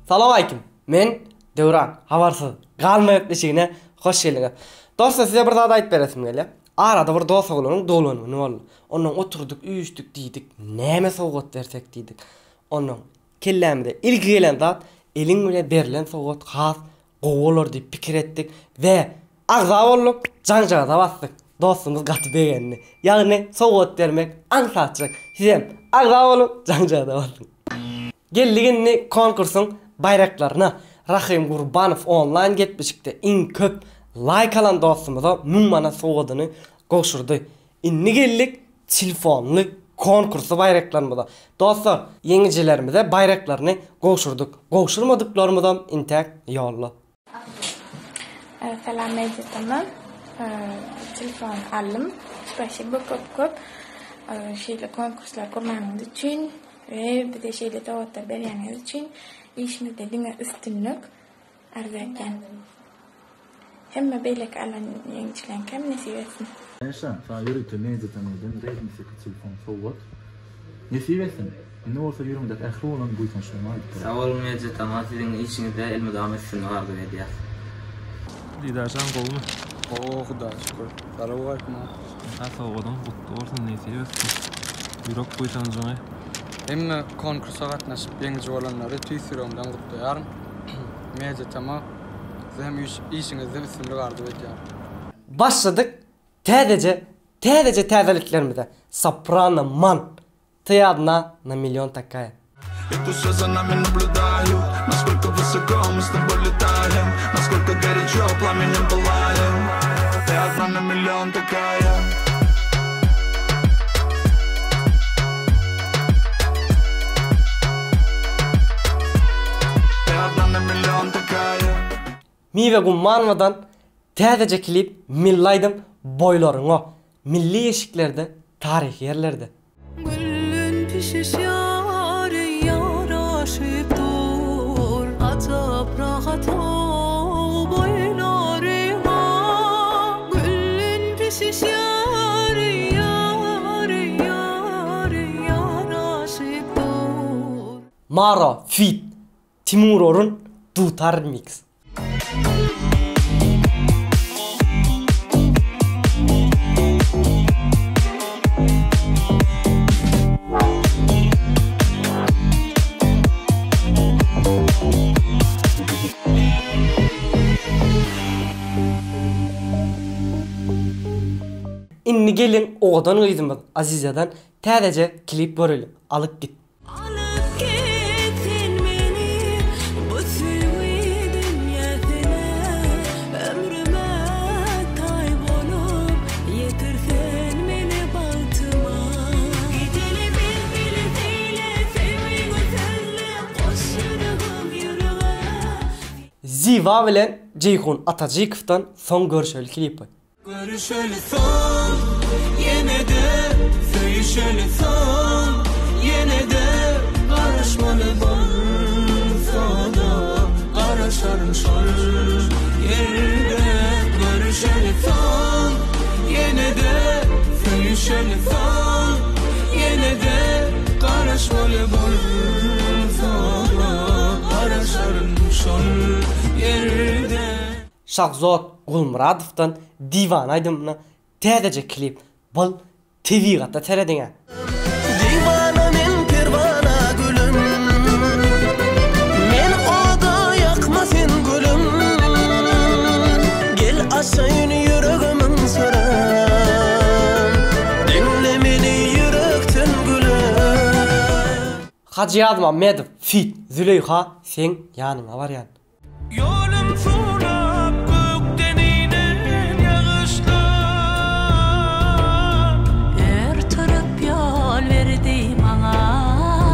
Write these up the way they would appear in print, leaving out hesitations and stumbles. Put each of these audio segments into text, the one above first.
Salowaleýkim. Men Döwran. Habarsyz galma gepleşigine hoş geldiňiz. Dostlar size bir zat aýdyp beresim gelýär. Arada bir dost oglanyň doglan güni boldy. Ondan oturdyk, üýşdük diýdik, näme sowgat bersek diýdik. Ondan kellämize ilki gelen zat eliň bile berlen sowgat has gowy bolar diýip pikir etdik we agza bolduk, jaňjagaza basdyk. Dostumyz gaty begendi. Ýagny sowgat bermek aňsatjak. Sizem agza boluň, jaňjagaza basyň. Geldik indi konkursyň baýraklaryna. Rahym Gurbanow onlaýn gepleşikde iň köp laýk alan dostumyza 1000 manat sowgadyny gowşurdy. Indi geldik telefonly konkursly baýraklarymyza. Dostlar, ýeňijilerimize baýraklaryny gowşurdyk. Gowşurmadyklarymyzam intäk ýolda. Salam Media Tama. Telefon aldym. Spasibo köp köp. Şeýle konkurslar gurnanyňyz üçin we bize şeýle sowgatlar berýäniňiz üçin işiňizde diňe üstünlik arzuw edýän. Hemme beýleki alan ýeňijileriňkem nesip etsin. Enşan, saňa ýörite Media Tamadan Redmi 8 telefon sowgat. Nesip etsin! Indi bolsa ýüregiňdäki ähli bolan buýsançlaryňy aýdyp ber. Sag boluň Media Tama siziň işiňizde elmydama üstünlik arzuw edýäs. Didarjan gowumy? Gowy Hudaýa şükür. Salowmaleýkim. Ynha sowgadyň gutly bolsun nesip etsin. Ýürek buýsanjyňy. Hemme konkursa gatnaşyp ýeňiji bolanlary tüýs ýüregimden gutlaýaryn. Media Tama size hem işiňizde üstünlik arzuw edýärin. Başladyk täzeje täzeje täzeliklerimize Soprano man Ty odna na million takaýa. Это все за нами наблюдают Насколько высоко мы с тобой летаем Насколько горячо пламенем пылаем Ты одна на миллион такая Ты одна на миллион такая Miwe Gummanowadan täzeje klip Milli aýdym Boýlaryňa Milli eşiklerde taryhy ýerlerde. Gülden pişiş ýary ýaraşyp dur Ajap rahat-ow boýlaryňa Gülden pişiş ýary ýary ýary ýaraşyp dur. Maro feat. Timur Orun Dutar Remix. Indi geliň owadan gyzymyz Azizadan täzeje klip göreliň. Alyp git. Alyp git sen meni bu söýgi dünýäsine Ömrüme taý bolup ýetir sen meni bagtyma Gideli biz bile seýle söýgüňi sözle goş ýüregim ýürege. Ziba bilen Jeýhun Atajykowdan soň görşeli klipi. Görüşeli soň ýene-de Söýüşeli soň ýene-de Garaşmaly bolsa-da Garaşaryn şol ýerde Görüşeli soň ýene-de Söýüşeli soň ýene-de Garaşmaly bolsa-da Garaşaryn şol ýerde. Şahzod Gulmyradowdan Diwana aýdymyna täzeje klip bul tebigata serediňä. Diwana men perwana gülüm Men oda ýakma sen gülüm Gel açaýyn ýüregimiň syryn Diňle meni ýürekden gülüm. Hajyýaz Mammedow feat Züleýha seň ýanyňa barýan. Ýolum suwlap gökden inen ýagyşlar. Ör turup ýol berdi maňa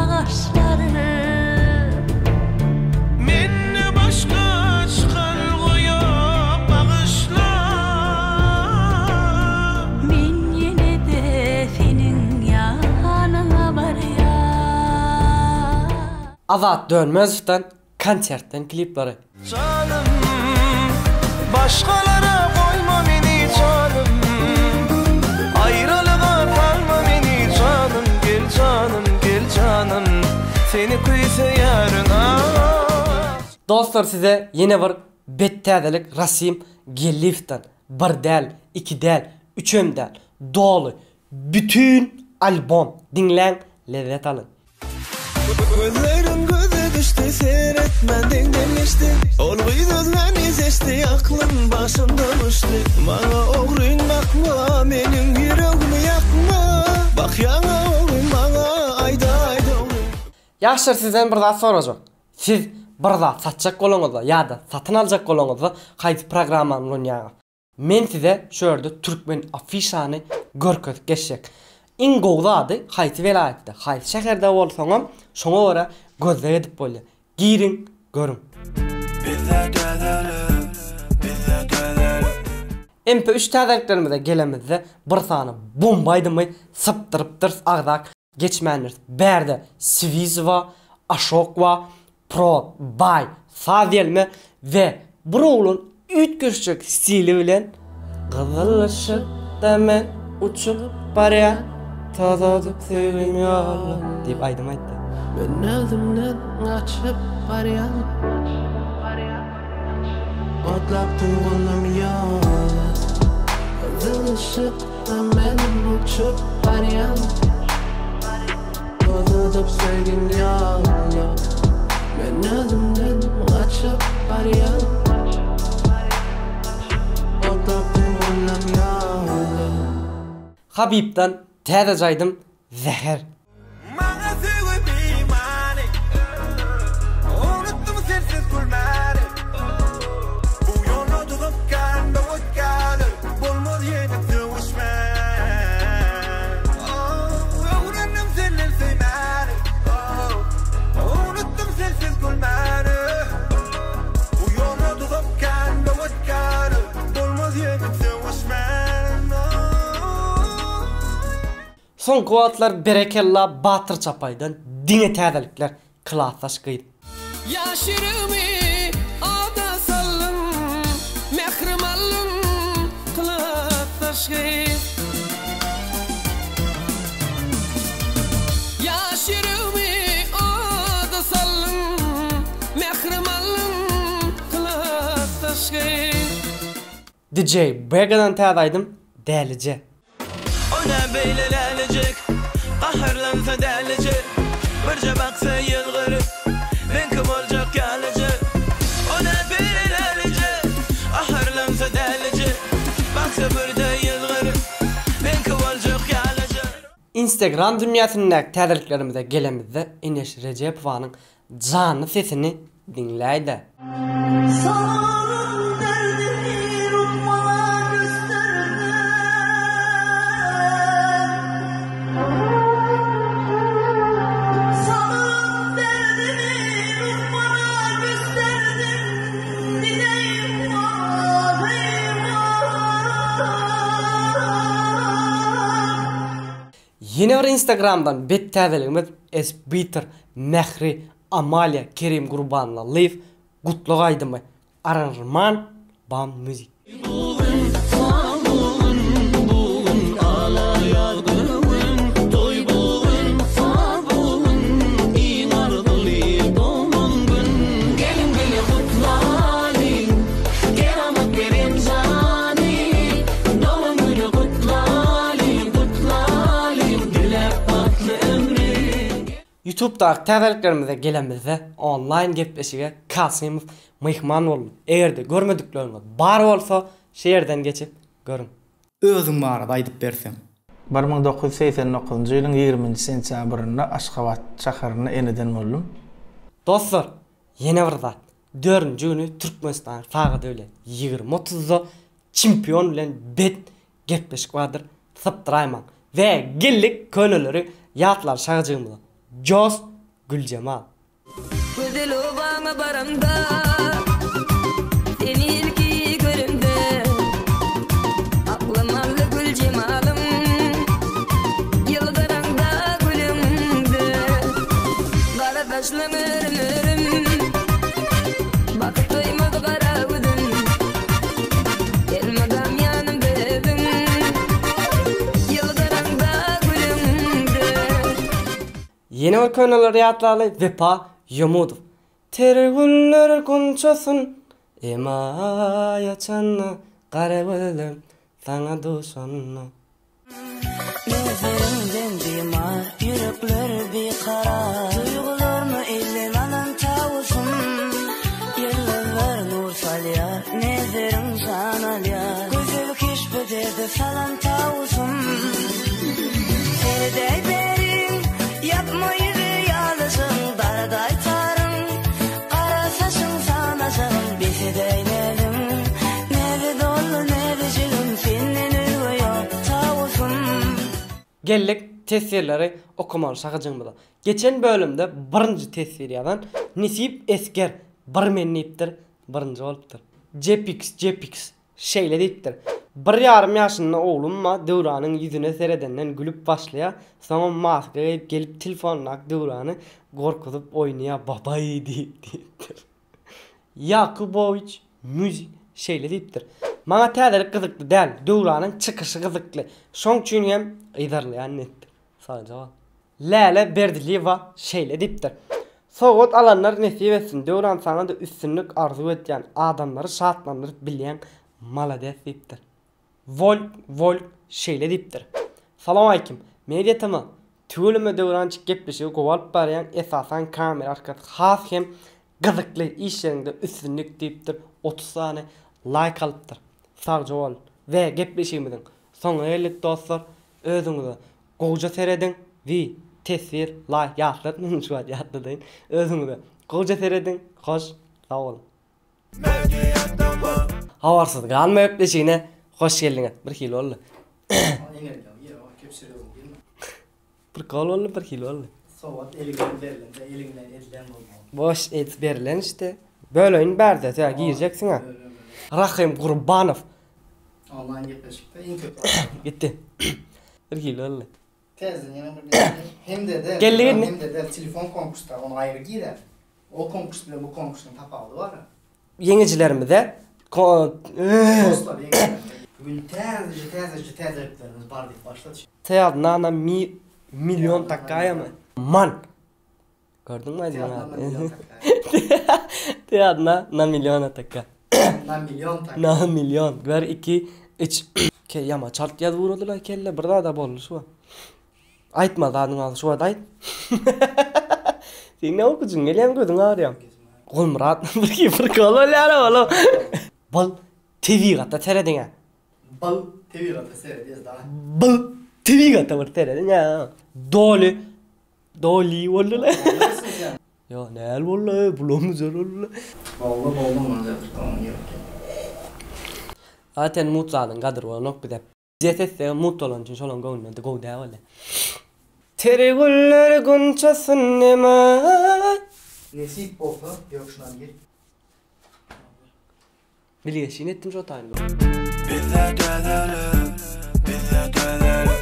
agaçlar. Mende başga çykalga ýok bagyşla. Men ýene-de seniň ýanyňa barýan. Azat Dönmezowdan Konsertden klipleri. Janym Başgalara goýma meni janym Aýralyga salma meni janym Gel janym gel janym Seni küýseýärin ah. Dostlar size ýene bir bet täzelik Rasim Gelliýewden bir däl iki däl üçem däl doly bütin albom diňläň lezzet alyň. Gözleriň göze düşdi seretmän deňden geçdi Ol gyz özgäni seçdi aklym başymdan uçdy Maňa ogryn bakma meniň ýüregimi ýakma Bakýaňa ogryn maňa aýdaý dogry. Ýaşlar sizden bir zat sorajak. Siz bir zat satjak bolaňyzda ýa-da satyn aljak bolaňyzda haýsy programmany ulanýaňyz? Men size şu ýerde türkmen afişany görkezip geçjek. Iň gowy zady haýsy welaýatda, haýsy şäherde bolsaňam şoňa görä gözleg edip bolýar. Giriň, görüň. MP üç täzeliklerimize gelemizde bir sany bomba aýdymy sypdyrypdyrys agzak Geçmändiris. Bärde Swizowa, Aşokwa, Pro, Baý, saz ýelme we bir oglan üýtgeşjek stili bilen Gyzyl yşykda men uçup barýan, Tozadyp söýgim ýoly diýip aýdym aýtdy. Men özümden gaçyp barýan. Otlap tugunym ýola. Gyzyl yşykda men uçup barýan. Tozadyp söýgim ýola. Men özümden gaçyp barýan. Otlap tugunym ýola. Habibden täzeje aýdym Zäher. Maňa söýgi bimany Unutdym sensiz gülmäni Bu ýolda duzak kän böwet kän Bolmaz ýene sögüşmän Öwrendim senden söýmäni Unutdym sensiz gülmäni Bu ýolda duzak kän böwet kän Bolmaz ýene sögüşmän Soňky wagtlar berekella Batyr Çapaýdan diňe täzelikler klasdaş gyz. Ýaş ýüregimi oda saldyň, mährim aldyň, klasdaş gyz. Ýaş ýüregimi oda saldyň, mährim aldyň, klasdaş gyz. DJ Begadan täze aýdym Dälije. O nä beýle lälijek, gaharlansa dälije, Birje baksa ýylgyryp, meňki boljak ýalyja. O nä beýle lälije, gaharlansa dälije, Baksa birde ýylgyryp, meňki boljak ýalyja. Instagram dünýäsindäki täzeliklerimize gelemizde Eneş Rejepowanyň Janly sesini diňläýdä. Salam derdimi lukmana gösterdim. Salam derdimi lukmana gösterdim. Eyvah eyvah. Ýene bir instagramdan bet täzeligimiz Sbitter Mähri Amalia Kerim Gurbanlyýew gutlag aýdymy aranžman Bam Music. Ýutubdaky täzeliklerimize gelemizde onlaýn gepleşige Kasymow myhman boldy. Egerde görmedikleriňiz bar bolsa şu ýerden geçip görüň. Özüň barada aýdyp berseň. 1989-njy ýylyň ýigriminji sentýabrynda Aşgabat şäherinde eneden boldum. Dostlar, ýene bir zat. Dördünji güni Türkmenistanyň sagady bilen 20 otuzda çempion bilen bet gepleşik bardyr sypdyraýmaň. We geldik köneleri ýatlar şagjygymyza. Jos Güljemal. Gözel obaňa baramda, Seni ilki göremde, Aklym aldy Güljemalyň, Ýylgyraňda gülüňde. Gara saçlyň örüm-örüm, Bakyp doýmaz gara gözüm, Elmydam ýanymda özüň, Ýylgyraňda gülüňde. Ýene bir köneleri ýatlaly Wepa Ýomudow. Ter güller gunçasyn emaý açanda gara gözlem saňa duşanda. Nezeriňden bimar, ýürekler bikarar Duýgularmy elden alan tawusym Ýyldyzlar nur salýar, nezeriň jan alýar Gözel keşbi derde salan tawusym Seredäý beriň, ýapma ýüzi ýalyjyň Daradaý taryň, gara saçyň sanajagyn Bes edäý näziň, näze doldy näzijigim Senden özge ýok tawusym. Geldik teswirleri okamaly şahyjygymyza. Geçen bölümde birinji teswir ýazan Nesip Esger bir men diýipdir, birinji bolupdyr. Jepix Jepix Şeýle diýipdir, Bir ýarym ýaşynda oglum bar, Döwranyň ýüzüne seredenden gülüp başlaýar, soňam maska geýip gelip telefondaky Döwrany gorkuzyp oýnaýar babaý diýip diýipdir. Ýakubowiç Music şeýle diýipdir, Maňa täzelik gyzykly däl, Döwranyň çykyşy gyzykly, şoň üçin hem yzarlaýan diýipdir. Sagja bol. Läle Berdiliýewa şeýle diýipdir, Sowgat alanlar nesip etsin Döwran saňada üstünlik arzuw edýän adamlary şatlandyryp bilýäň malades diýipdir. Wolk Wolk şeýle diýipdir, Salowmalikim Media TM tüweleme Döwrançyk gepleşigi gowy alyp barýaň esasan kamera arkasy has hem gyzykly işleriňde üstünlik diýipdir 30 sany laýk alypdyr. Sagja bol we gepleşigimiziň soňuna geldik dostlar özüňize Gowja serediň wi teswir laýk ýatlatmaýyn şu wagt ýatladaýyn özüňize gowja serediň hoş sag boluň. Habarsyz galma gepleşigine hoş geldiňiz. Bir hili boldy. Prikol boldy bir hili boldy. Sowgat eliňden berlende eliňden edilen bolmaly. Boş et berlen işte. Böleýin bärde sen girjeksiň a. Rahym Gurbanow Onlaýn gepleşikde iň köp aýdylýan. Gitdi. Bir hili boldy. Täzeden ýene bir belli. Hem-de däl. Geldi indi. Hem-de däl telefon konkursda ony aýry girer. O konkurs bilen bu konkursyň tapawudy bar. Ýeňijilerimize Dostlar ýeňijiler. Bu gün täzeje täzeje täzeliklerimiz bar diýip başlady. Ty adna mi million takaýamy? Man. Gördüňmi aýdymyň adyny? Ty adna na milliona taka. Na million taka. Na million. Bir, iki, üç. Ke ýama çalt ýazyp ugradylar kelle bir zada boldy şu wagt. Aýtma zadyň azy şu wagt aýt. Seň näme okujyň gelýämi gözüň agyrýamy? Gulmyrat bir prikol bolýar oglum. Bol tebigata serediň-ä. Bol tebigata seredýäs dagy. Bol tebigata bir serediň-ä. Doly Doly boldy-la. Ýa näl boldy-la, bulam güzel boldy-la. Boldy boldy mundan zerur oňa gerek ýok. Zaten mut zadyň gadyry bolanok bize. Bize sessegem mut bolany üçin şolaň göwnüne gowy däl bolýa. Ter güller gunçasyn emaý. Nesip bolsa ýok şunam gir. Bilgeşin etdim şo taýyny. Bizde täzelik, bizde täzelik.